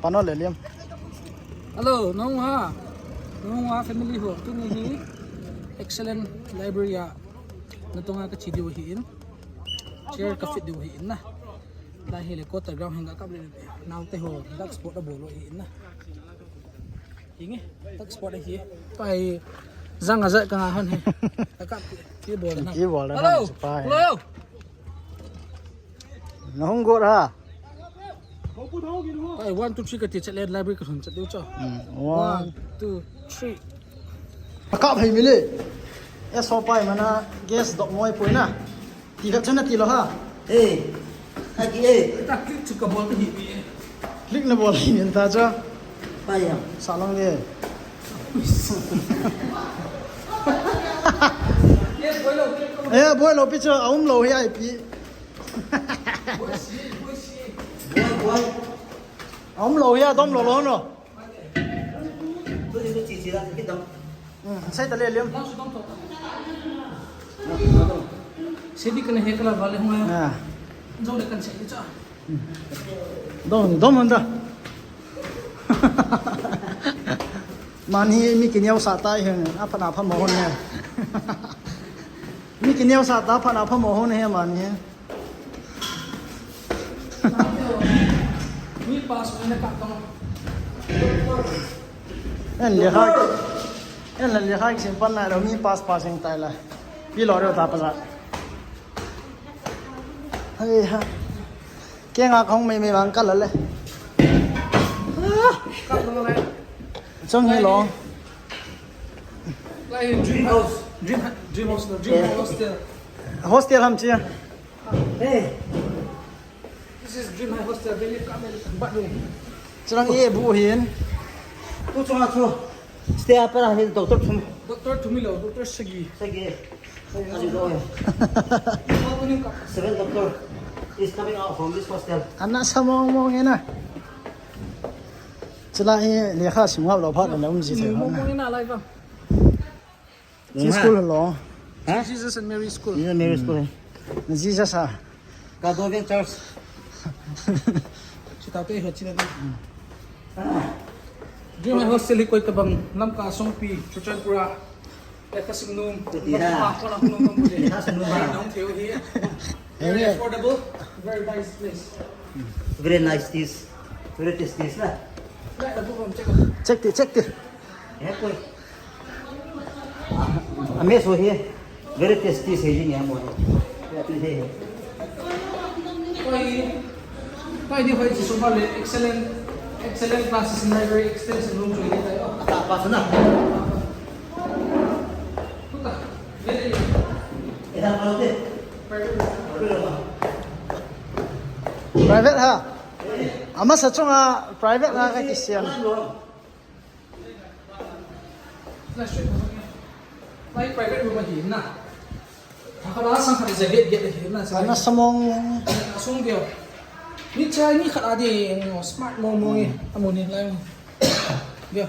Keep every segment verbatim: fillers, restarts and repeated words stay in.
Pano le liam. Hello, nong ha. Nong ha family ho. Tuni hi excellent library a. Natonga ka chi diu hi in. Chair ka fit diu hi in na. Lai hi le quarter ground hin ka kap le. Nau te ho. Dark sport a bolo hi in na. Hinge. Dark sport hi. Pai zang a zai ka nga hon hi. Ka kap ki bol na. Ki bol na. Hello. Hello. Nahung got ha. Pai, one, two, three kati chat le library ka hon chat diu cho. Hmm, one, two, three. Pakap hai mile. E so pai mana guest dok moi poi na. Ti khat chana ti lo ha. Eh. Aki eh. Ta click chu ka bol ka hi ni. Click na bol hi ni ta cho. Pai ya. Sa long de. Eh, boi lo pi cho, aum lo hi ai pi. Boy, boy. Aum lo ya, dom lo lo no. Tu ni tu chi chi la, ki dam. Hmm, sai ta le liam. Sidi kana he kala vale hung ya. Ah. Jong le kan se cha. Dom, dom hon da. Mani mi kineo sa tai hen, apa na apa mo hon ne. Mi kineo sa ta apa na apa mo hon he mani he. Mi pass na ka tong. En le ha. En le ha kisin pan na lo mi pass pass in tai la. Pi lo re ta pa sa. Hai ha. Ke nga kong me me mang ka la le. Chong hi lo. Lai dream house, dream, dream house, no, dream hostel. Hostel ham chia. Hey. This is dream high hostel. Very come and bathroom. Chang e bu hin. Tu chunga chu. Stay up lah hin doctor thum. Doctor thum lo, doctor sagi. Sagi. Sagi lo. Seven doctor is coming out from this hostel. Ana sa mong mong ina. Chila e le kha sim ngap lo pha le um ji se. Mong mong ina lai ba. Chi school lo. Ha? Jesus and Mary School. Jesus and Mary School. Jesus ha. Cadogan Church. Chita pe ho china. Dream hostel hi koi tabang Lamka Songpi, Churachandpur a. Lekha simnom. Ti ha. Lekha simnom. Lekha simnom. Nong theu hi. Very affordable, very nice place. Very nice dish. Very tasty dish na. Check ti, check ti. He koi. Ame so he. Very tasty se ji ni amo. Ya tu he. Koi, koi ni hoi chi so ba le excellent, excellent classes in library extension room chu ni tai. Ata pa sana. Tuta. Very. Eda pa te. Private ha. Ama sa chunga private ha ka kisiam. Lai private room ahi na. Hakala sang khat je get get ahi na. Ana sa mong. Asung dia. Ni chai ni khat adi smart mong mong e. Amu ni lai. Dia.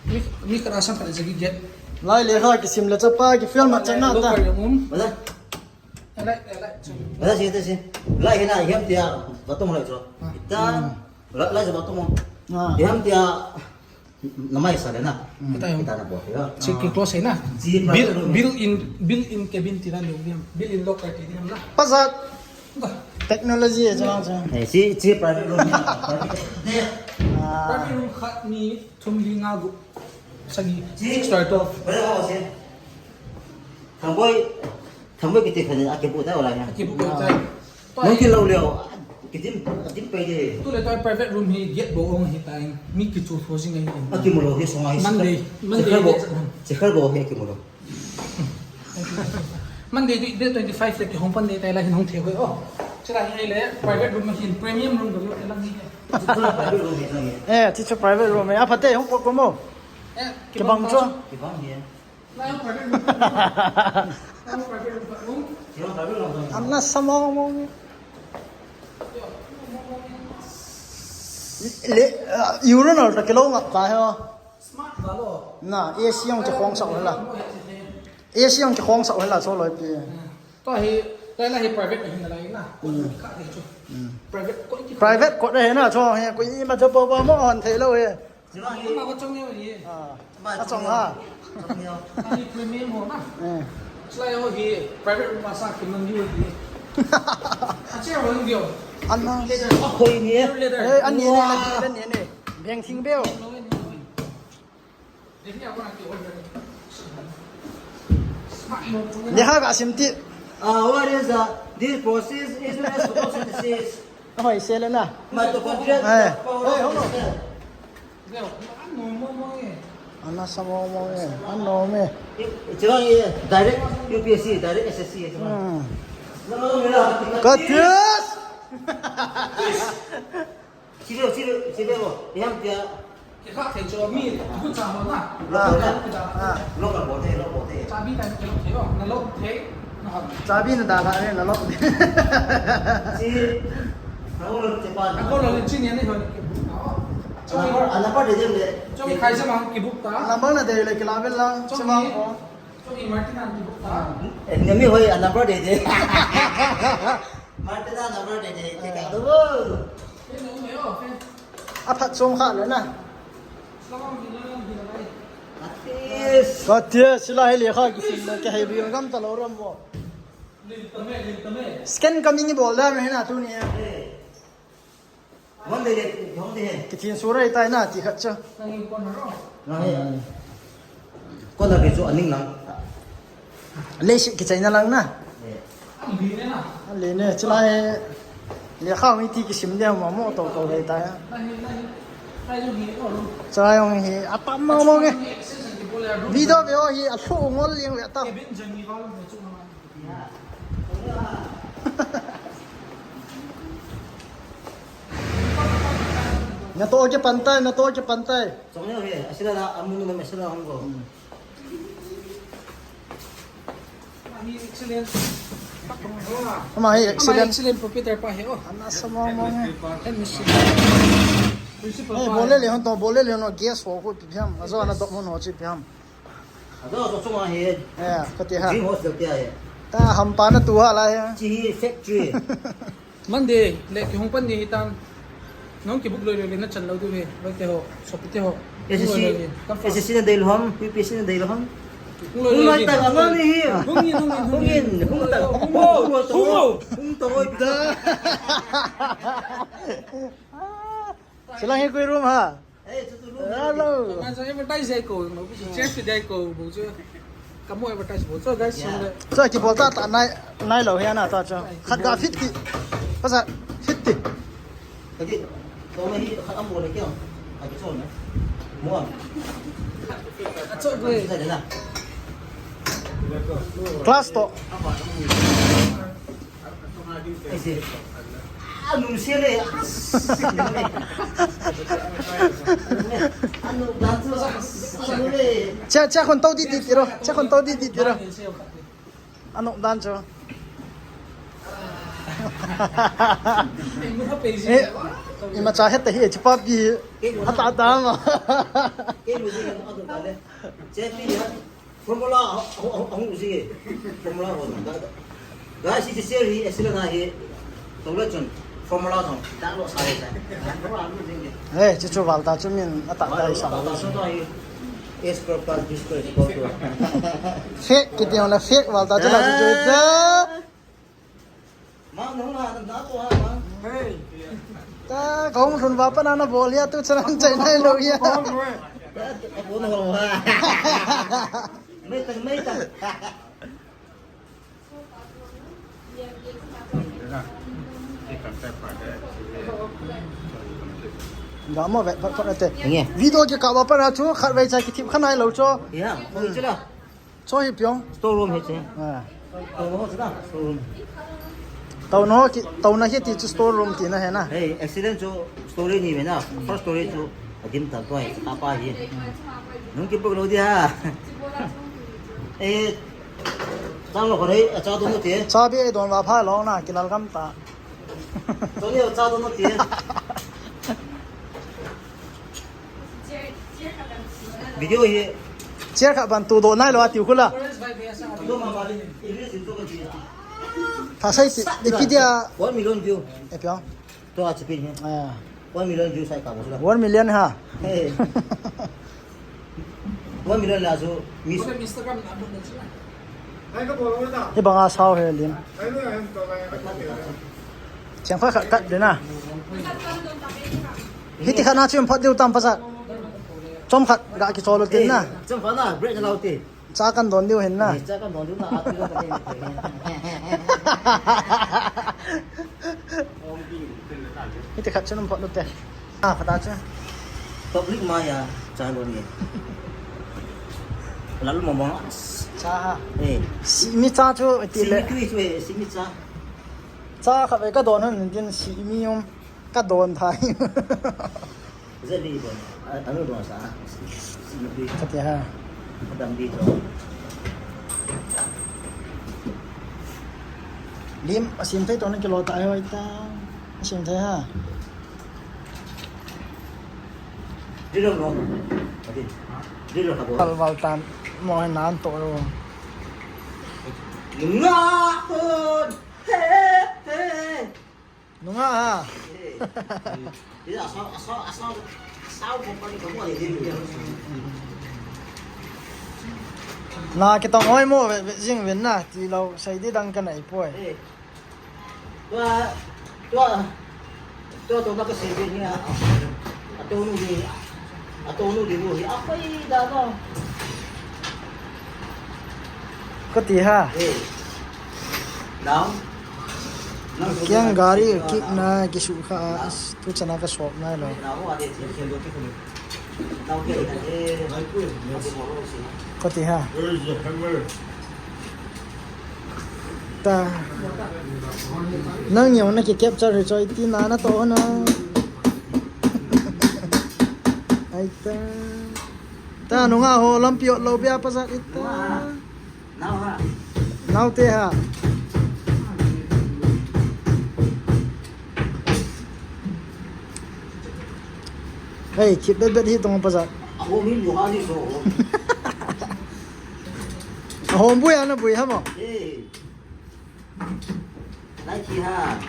Ni ni khat sang khat je get. Lai le ha kisim le chapa ki film ma chana ta. Locker room. Bala. Alai, alai. Bala si ta si. Lai hina hiam tia batum lai cho. Ita. Lai, lai sa batum. Hiam tia. Namai sa le na. Kita na bo ya. Check ki close na. Built, built in, built in cabin ti na ni. Built in locker ti na. Pasat. Technology e chang chang. Eh, si, si private room ni. Private room khat ni thum li nga gup. Sagi. Six by twelve. Bala ho si. Thamboi, thamboi kiti khat ni akibu ta wala ni. Akibu ta. Nong ki lo leo. Kitim, kitim pai de. Tu le tu private room hi gate bo ong hi tai. Mi kichu tho jing ahi. Akimu lo hi songa hi. Monday, Monday. Chikhar bo hi akimu lo. Monday date twenty-five le kihong pan de tai la hin hong thei hoi o. Chira hi le private room hin premium room lo te lang hi. Private room hi lang hi. Eh, teacher private room. Apa te hong pot ko mo. Eh, kibang cho. Kibang hi. Ana sa mong mong. Le, urinal ta kilo ngap ta he. Na, A C ang che khong sa hela. A C ang che khong sa hela so loi pi. To hi, lai lai hi private hi na lai na. Ka hi chu. Private kot ahi na, chu hi koi ima cha po po mo hon thei lou hi. Ama ko chong neo ni. Ah. Ama a chong ha. Ani premium ho na. Eh. Chulai ho hi private room a sa kim nang ni ho hi. A chair ho ni ho. Ana. Leather. A khoi ni. Leather. Eh, ani ni, ani ni, ani ni. Beng thing beo. Lekha ga sim ti. Uh, what is uh, this process is known as photosynthesis. Ahoi, sel na. Mitochondria. Eh. Power of the cell. Ana sa mo mo eh. Ano me. It's a direct U P S C, direct S S C. Hmm. Katis. Chile, chile, chile mo. Iham tia. Kikha thei chu mi bu cha ho na. Lock, lock, lock, lock, lock. Chabi tai ke lock thei ho. Na lock thei. Na ha. Chabi na dalha le na lock. Chi. Na ko lo che pa. Na ko lo le chi ni ne ho. Ana pa, ana pa de de le. Chu khai sa mang ki bu ta. Number na de le kila bel lang. Chu mang ko. Chu ni Martin an ki bu ta. Eh, ni mi hoi ana pa de de. Martin an number de de. Che ka do. Ni no me o. A phat chom kha le na. Katis. Katis, sila hi lekha kisim na ke hei bi gam ta lo ram mo. Scan ka mi ni bol da me na tu ni. Mon de de, hong de he. Kithin sura itai na ti khat cha. Nang he. Kona ke chu aning lang. Leiset kichaina lang na. Eh. Alei ne, chulai lekha mi ti kisim dia mo mo to to le ta ya. Chulai hong hi apam mo mo nge. Video ve o hi a thu ngol liang ve ta. Na to ke pantai, na to ke pantai. Chong neo he, asila na, amun na asila hong ko. Hmm. Ama hi excellent. Ama hi excellent. Ama hi excellent proprietor pa hi, oh. Ana sa mo mo. Let me see. Principal pa. Bole le hon to, bole le hon guest ho ko pi ham. Ajo ana dok mo no chi pi ham. Ajo to chunga hi. Eh, kati ha. Dream hostel tia hi. Ta hampa na tu ha la hi. Chi hi factory. Monday, le kihong pan ni hitan. Nong kibook loi loi le na chan lo du he. Loi te ho, sopi te ho. S S C, S S C na dei lo ham, U P S C na dei lo ham. Hung loi loi ta ka ni hi. Hung in, hung in, hung in. Hung ta. Hung ho, hung ho. Hung to oi da. Silang hi koi room ha. Hello. Advertise jai ko, mo chef jai ko, bo chu. Kamu advertise bo chu, guys. Chu kibol ta ta nai, nai lo hi ana ta chu. Khat ga fifty. Pasa fifty. Kati, to me hi khat am bol le kya? Kati chu na. Mo. Acho goi. Class to. Anu sele. Anu dan chu. Anu le. Cha, cha khon to di di tiro. Cha khon to di di tiro. Anu dan chu. Eh, ima cha het hi chi pa bi. Ata ta ma. Formula, a, a, a, a, formula ho, da, da. Guys, hi sel hi, sel na hi. Tole chun, formula jong, da lo sa le sa. Formula lo jing le. Eh, chu chu val ta chu min ata ta sa. Ata ta so to hi. A square plus B square is equal to. Fake, kiti ho la fake val ta chu la chu chu. Mang, nung ha, na to ha, mang. Hey. Ta, kong sun va pa na na bol ya, tu charan chai nai lo ya. Bol mo, eh. Bol mo ha. Mai tang, mai tang. Ga mo ve, pa, pa te. Nge. Video ke ka va pa na chu, khat vei cha kithip kha nai lo chu. Ya, mo chu la. Cho hi piong. Store room hi che. Ah. Store room ho che da, store room. Tau no ki, tau na hi ti chu store room ti na he na. Hey, accident chu story ni ve na. First story chu adim ta to hi, ta pa hi. Nung ki pok lo dia. Eh, chang lo ko re, a cha do no ti. Cha bi don va pha lo na, ki lal gam ta. Tony, cha do no ti. Video hi. Chair khat ban tu do nai lo a tiu khula. Tha sai ti, ipi dia. One million view. E pia. To a chipin he. Ah. One million views ai ka bo sula. One million ha. Hey. One million la su miss. Instagram na bo na. Hi banga sao he lim. Cheng khat khat khat de na. Hiti khat na chim phat diu tam pasa. Chom khat ga kichol u tin na. Chom khat na break na lau ti. Cha kan don diu hin na. Cha kan don diu na. Hiti khat chun um phat u te. Ah, phat a chu. Public ma ya cha don ni. Lal mo mo. Cha ha. Eh. Si mi cha chu ti le. Si mi tu chu eh, si mi cha. Cha kha ve ka don han din si mi um. Ka don thai. Zeli bon. Anu don sa. Ka ti ha. Adam di to. Lim asim thei to na kilo ta hoi ta. Asim thei ha. Dilo no. Ati. Dilo ha bo. Pal wal tan mo nan to ro. Nga hon. He he. Nunga ha. Na kitong hoi mo ve, ve jing ven na ti lo sai di dang ka nai poi. Tua, tua, tua, tua ka sei ven ni a. A to nu ni. A to nu di bu hi a pai da no. Kati ha. Now. Kiang gari kik na kisu kha as tu chana ka sop na lo. Kati ha. Where is the hammer? Ta. Nang nyo na ki capture hi choi ti na na to na. Ai ta. Ta nunga ho lampi ot lo bia pasat ita. Nau ha. Nau te ha. Hey, keep that bed hi tong pasat. Ahom hi mu ha ni so. Ahom bui ana bui ha mo. Hey. Lai thi ha.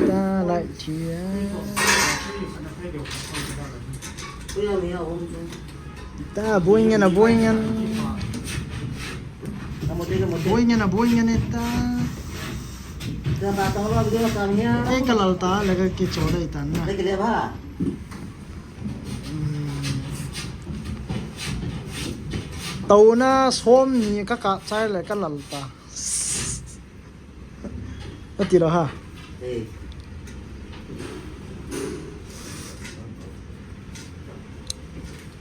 Ta lai thi ha. Ui, ami ha, um, um. Ta bui ngen a bui ngen. Na mo te, na mo te. Bui ngen a bui ngen ta. Ta ta tong lo, video ta ni ha. Te ka lal ta, la ka ki cho dai tan na. Te ki le ba. Hmm. Tau na som ni ka ka chai le ka lal ta. Ati lo ha. Hey.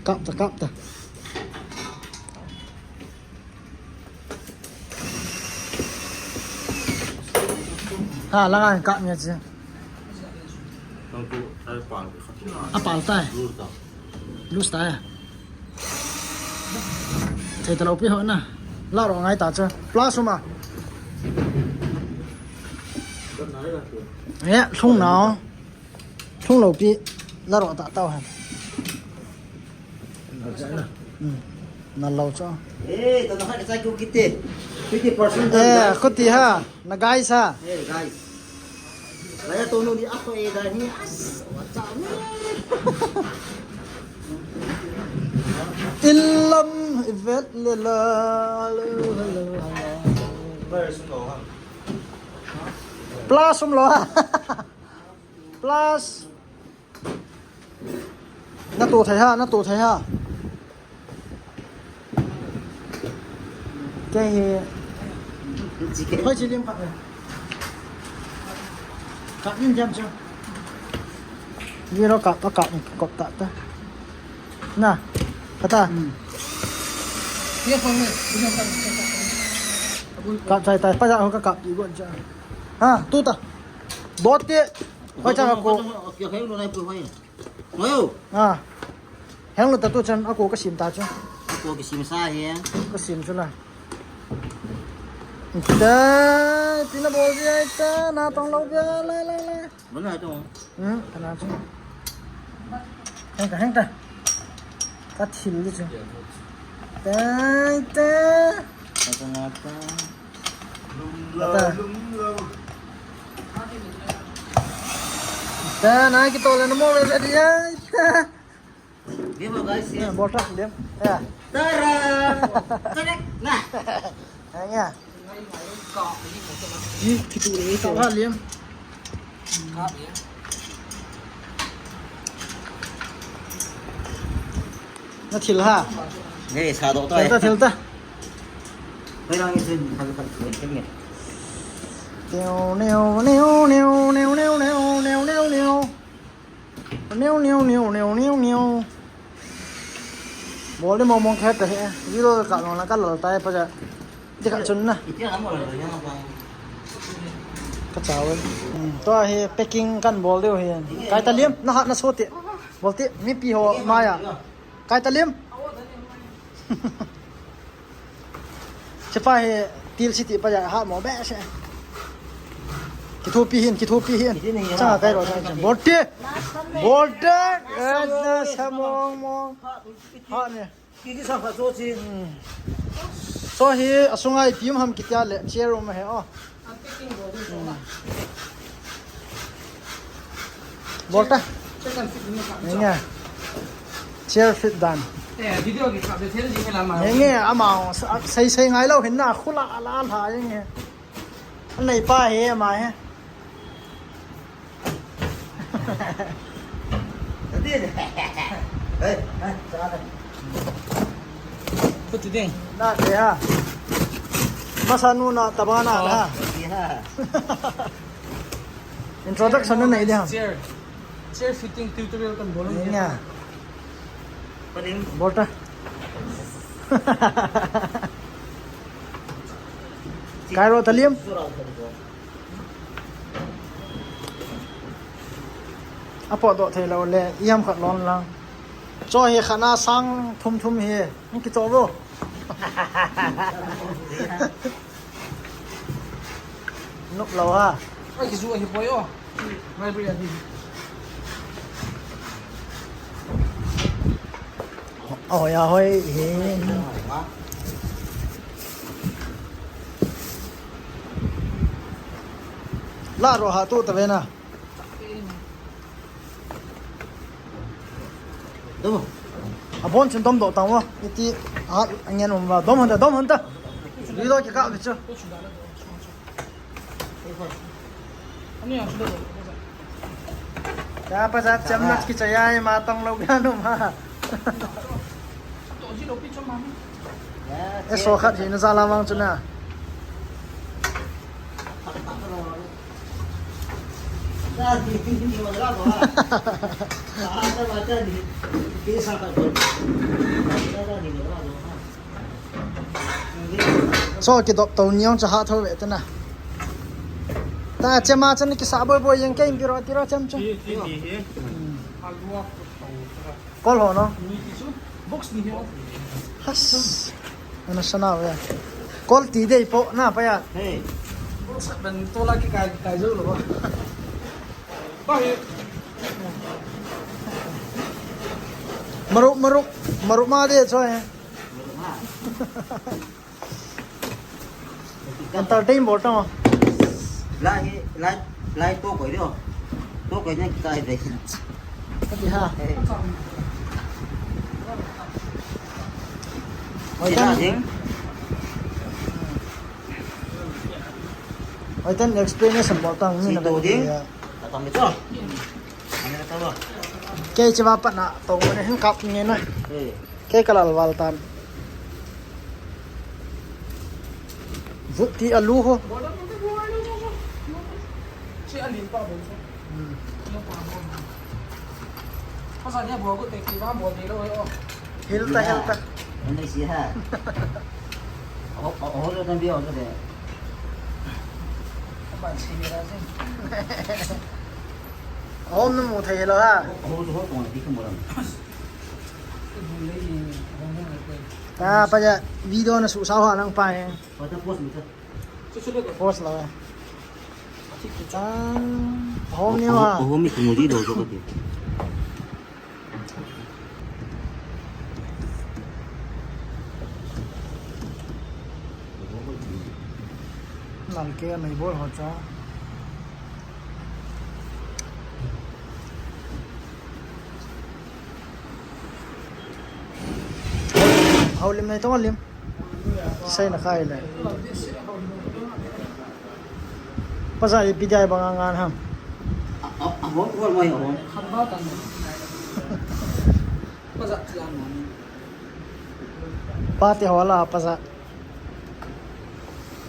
Kap ta, kap ta. Ha, la ngai kap nia chi. Tang tu, ai pal. A pal tai. Lu ta. Lu ta. Thei ta lo pi ho na. La ro ngai ta cha. Plus uma. Eh, lhung nau. Lhung lo pi. La ro ta tau ha. Hmm. Na lo cha. Eh, ta na ha ka cha ku kite. Fifty percent. Eh, khuti ha. Na guys ha. Eh, guys. Laya tonu ni apa eh dah ni as. What's up, man? Ilam ivet lela. Plus um lo ha. Plus. Na to thei ha, na to thei ha. Kei hi. Hoi chi lim khat. Kap in jam chu. Zero kap, kap, kap ta ta. Na. Kata. Kap chai tai, pa ja ho ka kap i gon cha. Ha, tu ta. Bot te. Hoi cha ko. Kya khai lo nai pu hoi. Ayo. Ah. Heng lo ta tu chan ako ka sim ta chu. Ako ka sim sa he. Ka sim chu la. Ta, tina bol ji ai ta, na tong lo bia, la, la, la. Mana tong. Hmm, kana chu. Heng ta, heng ta. Ka thil ji chu. Ta, ta. Ta, ta, ta. Ata. Dah, na kita ulang nemu ulang jadi ya. Dia mau guys ya. Bolta, dia. Ya. Tara. Connect. Nah. Ya. Ih, kitu le. Kap ha, Liam. Na thil ha. Nei, sa doh ta. Thil ta, thil ta. Hoi lang isin, thil ta, thil ta. Neo, neo, neo. Neo, neo, neo. Bol di mong mong khe ta he. Video ka long la ka lal tai pa ja. Di ka chun na. Ka chau. Hmm, to hi packing kan bol diu hi. Kai ta Liam, na hat na so ti. Bol ti, mipi ho maya. Kai ta Liam. Chepa hi til siti pa ja ha mo be se. Kithupi hin, kithupi hin. Changa kai ro chang chang. Bol ti. Bol ti. Eh, na sa mong mong. Ha ne. Kiki sa pha cho chi. Hmm. So hi asunga ipi um ham kitia le, chair um he o. Bol ta. Check and fit ni ka. Nge. Chair fit dan. Eh, video ki ka be thel di ka la ma. Nge, ama sei sei ngai lou hin na khula ala ala nge. Nei pa he ama he. Put it in. Na te ha. Masa nu na tabana ha. Introduction na nei de ha. Chair. Chair fitting tutorial kan bol. Nge. Bol ta. Kai ro ta Liam. Apodoh thei lou le, iam khat lon lang. Cho hi khana sang thum thum hi. Hung kicho vo. Nup lou ha. Ai, kichu ahi poi o. Mai bri ahi. Ahoi, ahoi, he. La ro ha tu ta ve na. Dom. Abon chun dom doh tang o. Iti hat angen um va. Dom hon ta, dom hon ta. Video kikap ve chu. Cha pa cha cham na kicha ya ma tong lou ga no ma. E so khat hi na za la mang chu na. So kidop to niong cha ha tho ve ta na. Ta chema chan kisa boi boi yang kei biro tiro cham chu. Ti, ti, ti, he. Alua ko to. Kol ho no. Ni ti chu. Box ni he. Has. Ana sana ve. Kol ti dei po na pa ya. Hey. Box ban to la ki kai kai jo lo. Ba he. Maru maru maru ma de cho he. Entertain bol ta. Lai, lai, lai to koi dio. To koi ne kai ve. Kati ha. Eh. Oi, tan ding. Oi, tan explanation bol ta, mi na to ding. Ka tam to. Kei che va pat na to ne hin kap nge na. Eh. Kei ka lal val tan. Vut ti alu ho. Hmm. Hil ta, hil ta. Hil ta. Hom, hom, hom, hom, hom, hom. Hom na mu thei lo ha. Hom, hom, hom, hom, hom. Ta pa ja video na su sao ha lang pa he. Post lo he. Ta hom ni ha. Hom ni ku mu di do jo ka ti. Lalke nei bol ho cha. Hau lim nei tong lim. Sei na khai le. Pasa ipi dia bang angan ham. A, a, ahom, hom, hom, hom. Khan ba tan. Pasa chilan mani. Pate hola pasa.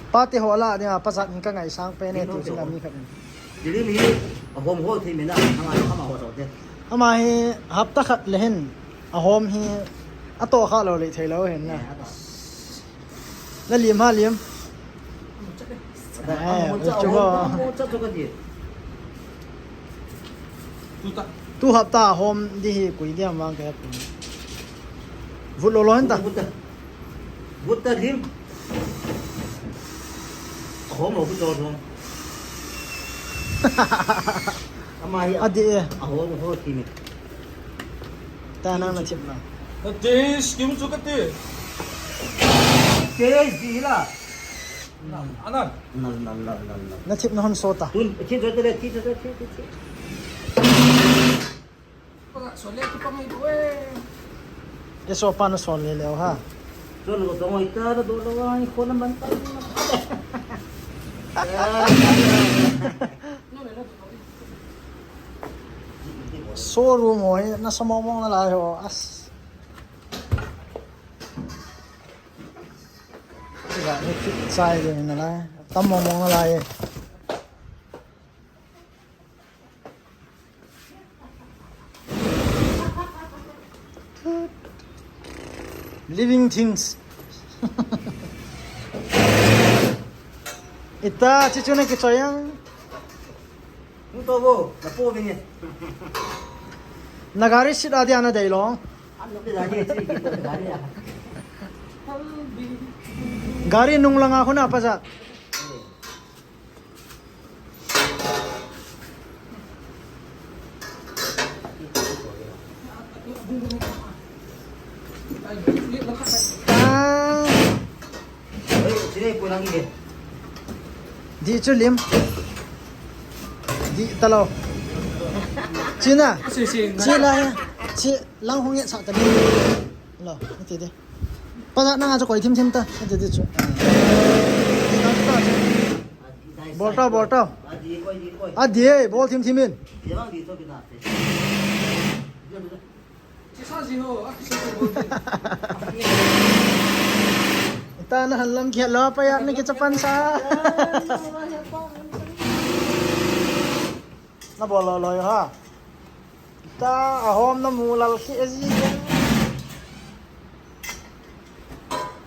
Pate hola dia pasa ka ngai sang pe ne tu sila mi khat. Dili mi ahom ho thi mi na, hang ano kama ho so te. Ama hi hapta khat le hin ahom hi ato kha lo le thei lo hin na. Na lim ha lim. Tu hapta hom di hi kui diam vang ka pu. Vut lo lo hen ta. Vut ta. Vut ta lim. Hom lo vut lo lo. Ama hi. Adi e. Ahom ho ti mi. Ta nang na chim na. Ka te, skim chu ka te. Te, di la. Anan. Nal, nal, nal, nal, nal. Na chim na hon sota. Tun, chin chu te le, chin chu te, chin, chin, chin. Pala, sole ki pa mai ko e. Ke so pa na sole le ha. Sole ko to mai ta do lo wa, ko na man ta. Showroom ho hi nasa mong mong nalai ho as. Ga ni fit sai de nalai. Tam mong mong nalai. Living things. Ita, chichu na kichoyang. Nung to bo, na po bini. Na gari sit adi ana dai long. Ano pe gari, chi ki to gari a. Gari nung langa khuna pasa. Di chu lim. Di talo. China. Chi la ya. Chi lang hong ye sa ta di. Lo, ti di. Pasa nanga chu koi thim thim ta. Ti di chu. Bol ta, bol ta. Adi, bol thim thim in. Ita na halam kia lo pa ya ni kicha pan sa. Na bol lo lo ha. Ta ahom na mu lal khi aji.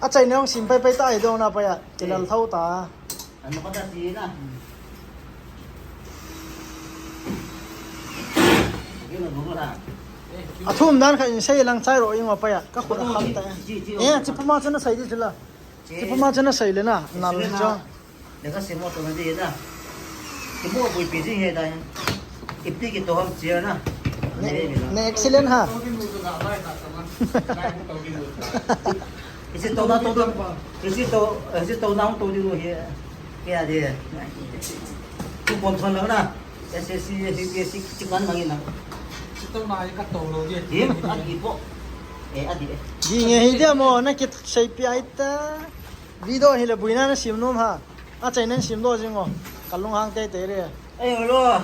A chai nong sim pai pai ta ai dong na pa ya. Kilal thau ta. Ano ka ta si na. Athum dan kha in sei lang chai ro ing pa ya. Ka khut a kham ta. Eh, chi puma chana sai di chula. Chi puma chana sai le na. Nal jo. Lega semo to na di na. Ki mo bui pi jing he da. Ipi ki to ham chia na. Ne, ne excellent ha. Isi to na to to. Isi to, isi to na to di lo he. Kya de. Tu kon thon la na. S S C, U P S C, chik man mangi na. Isi to na ka to lo di. Dim, adi po. Eh, adi eh. Di nge hi dia mo, na kit sei pi ai ta. Video hi le buina na sim nom ha. A chai nan sim do jing o. Ka lung hang tei tei re. Ei lo.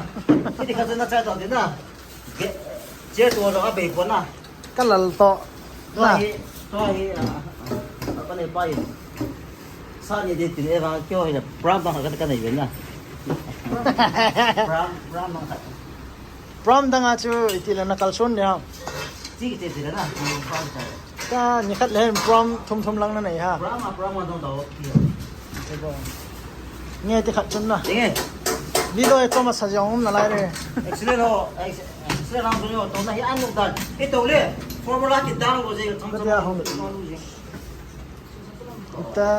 Kiti ka na chai to de na. Ge, che to lo a bei ko na. Ka lal to. To na. Hi, to hi. A, a, a, ka nei pa hi. Sa ni de tin e ba kyo hi le. Brown ba ka ka nei ve na. Brown, brown ba ka. Brown dang a chu iti le na kal sun le ha. Chi ti ti le na. Brown sa. Ka ni khat le prom thum thum lang na nei ha. Prom a prom a dong dong. Nge ti khat chun na. Nge. Video e chom a sa jong um na lai re. Excellent ho. Excellent ho. Chom na hi an dan. Ito le. Formula ki dan lo je. Ka dia hong. Ta.